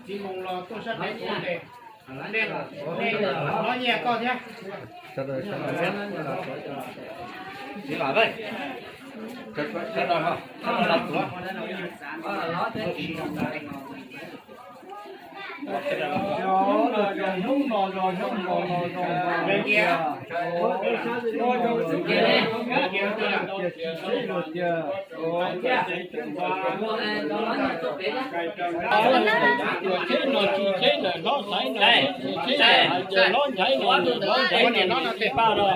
Tsis mus los tuaj sab pem, nej los nyias koj thiab. Tsheb no tsis tsheb ntawm hlob xaiv no, tsheb ntawm hlob nrhiav no, hlob nrhiav no no tej paj no.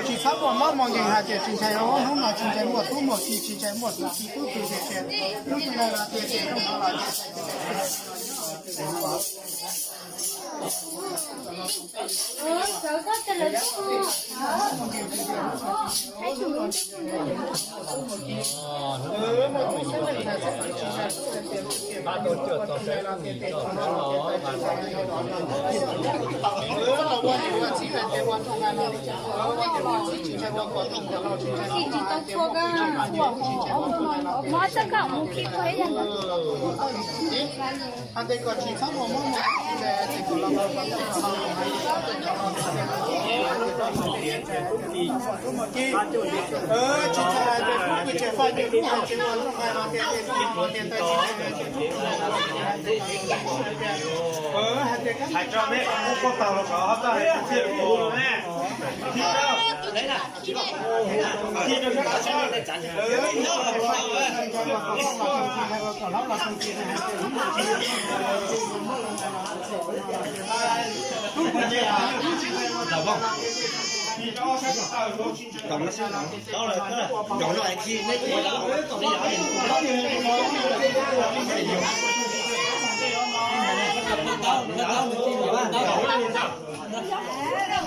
Tsis txhob muaj mob muaj nkeeg hais tias tsis ntshai, hnub no tsis ntshai muaj tub muaj ki, tsis ntshai muaj tub ki tub ki tias, tub ki no los tias tias hnub no los tias. Hais rau mej kuv kuj tau los kom ho tau hais tias thiaj li tus ne.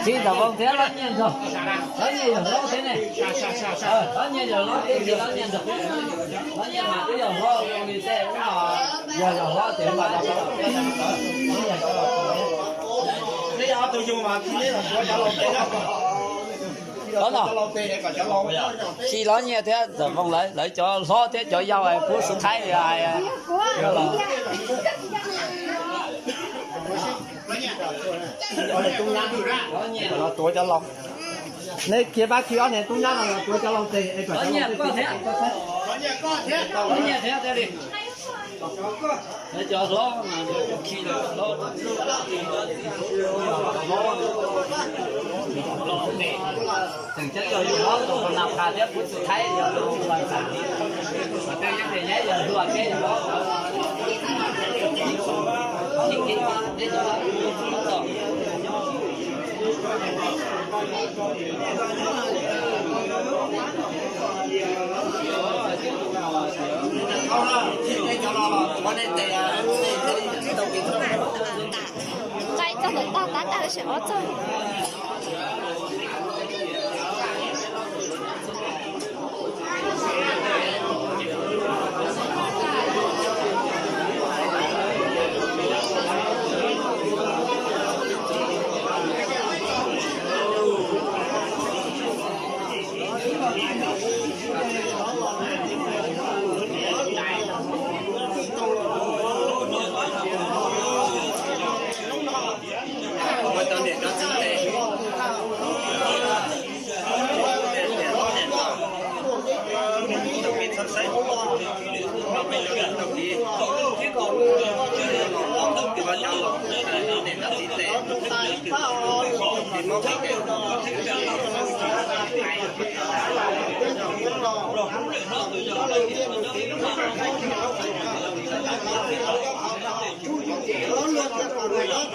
Tsis, Ntxawm Voos thiab Lob Nyiaj nrog, Lob Nyiaj yog hlob thiab ne. Lob Nyiaj yog hlob thiab tsis Lob Nyiaj nrog, Lob Nyiaj mas twb yog hlob zoo li tej ub no, yog yog hlob ces mas los, neb yog ob tug yug mas neb los tuav cov laus tes na. Cov no, tsis Lob Nyiaj thiab Ntxawm Voos lawv, lawv cov hlob thiab cov yau pub xwb thaib li hais. Los tuav cov laus, neb khiav pab khi ob niag tub nyab no los tuav cov laus tes es kom cov laus tes. Cov hlob, tseem ceeb yog yus hlob tus nas phas thiab pub txi thaib yog tus vas xam, tej nyob tej nyob yog hluas thiab yog hlob. Nqa ib txoj ntawm tag tab tag lawv tseem ob txoj.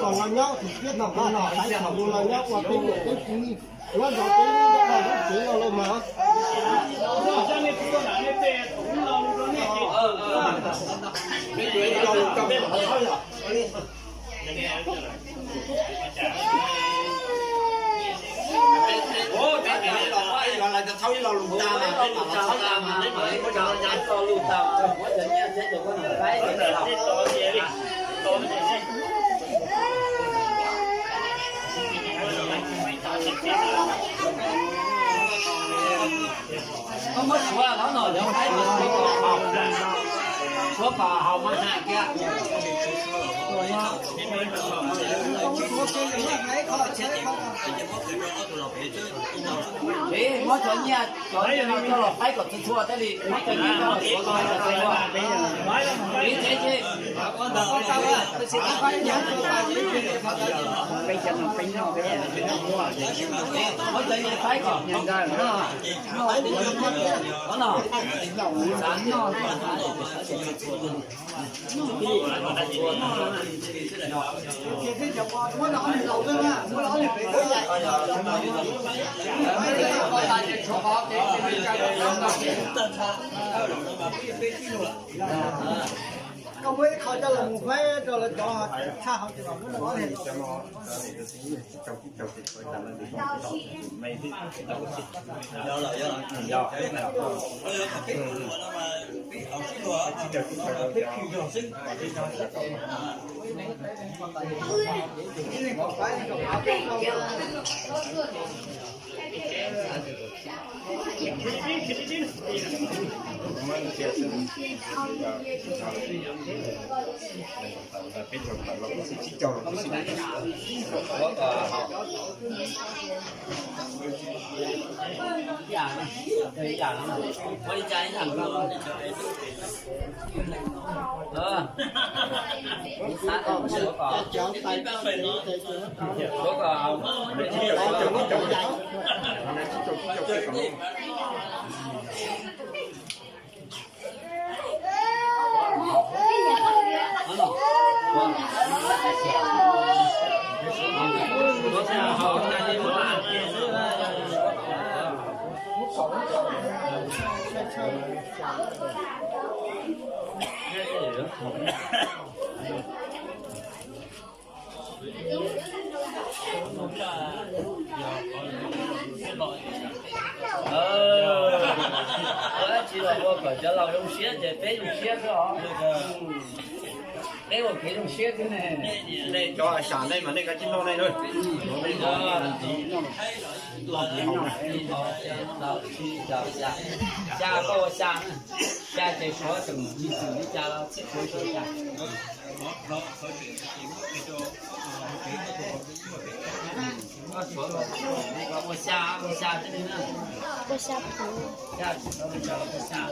Kom los nyob tim tiab no, no, los nyob ua peb niam peb txiv, nyob zov peb lub tsev no los mas. Koj muab suav hauv no, suav kom haus mas hais kiag. Muab cov nyiaj, cov nyiaj no coj los faib kom txhua txhua thiaj li, muab cov nyiaj coj los suav kom faib kom txhua txhua. Muab cov nyiaj faib kom, no, xav noj. Muab ib qho coj los mus faib rau lawv cov tshaj hauv ces muab no. Tsis los ua kom cov laus zoo siab ces peb zoo siab xwb os. Peb ua kev zoo siab xwb ne. Nej cov xya nej mas nej kav tsij noj nej na. Xya koj ua xya, xya ces suav tseem tsis txwm li cas los txhib suav suav xya. Ua xya, ua xya thiab li na. Ua xya puv. Xya, ua xya.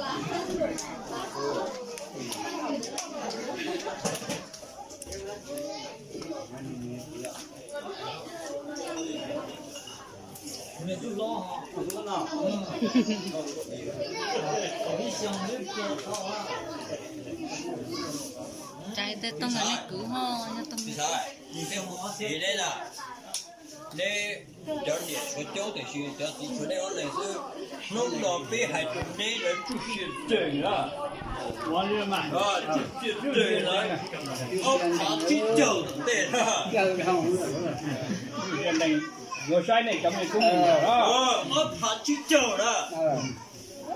Cais tej tooj ntawm nej kwv ho, yog tooj Neb cov niam tshuav coob tiam sis cov txiv tshuav nej ob leeg xwb. Hnub no peb hais rau neb lawv tsuj sia tseg na. Tsuj sia tseg na. Ob phav tsib caug ntej na. Yuav saib nej cov me tub me nyuam na. Ob phav tsib caug na.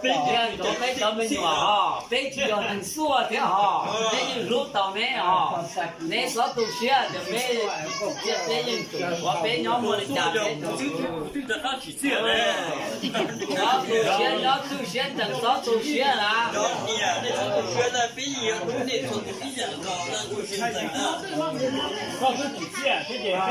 Peb cov me nyuam hos, peb tsis yog neeg xuaj thiab hos, peb yeej hlub tau neb hos. Neb txhob tu siab, peb yeej tsum qhuav peb nyob muaj li cas peb tsis tu siab, nyob tu siab nteeg txhob tu siab na. Koj twb tsis txiaj thiab ces